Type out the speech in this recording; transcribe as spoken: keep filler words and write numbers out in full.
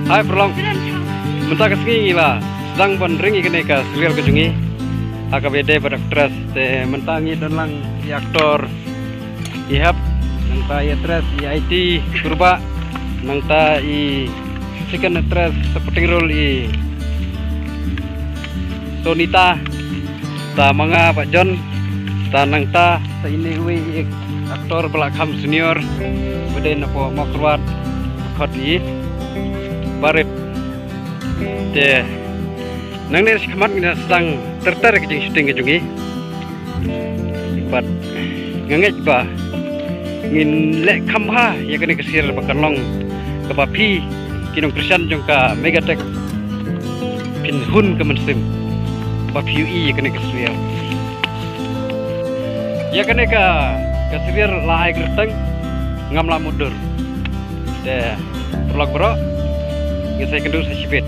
Hai paralok. Mynta ka sngi ngi la sdang ban ring ïa kane ka serial ka jong ngi ha kaba ïadei bad actress. Te mynta ngi don lang ïa i actor i Hep, nangta i actress i Aiti Kurbah, nangta i second actress supporting role i Sonita, ta ma nga Bah John, ta nangta sa ine uwei i actor ba la kham senior ba dei na poh Mawkyrwat, khot i Bah Rip. Te nangne shakhmat ngi dang sdang ter ter ka jingshooting ka jong ngi. Bad nga ngeit ba ngin leh kham bha ïa kane ka serial ba kan long kaba phi ki nongkyrshan jong ka Megatech phin hun ka mynsiem ba phi ïohi ïa kane ka serial. Ïa kane ka, ka serial la ai kyrteng Ngam Lah Mutdur. Te paralok baroh, ngin sa ïakynduh sa shibit.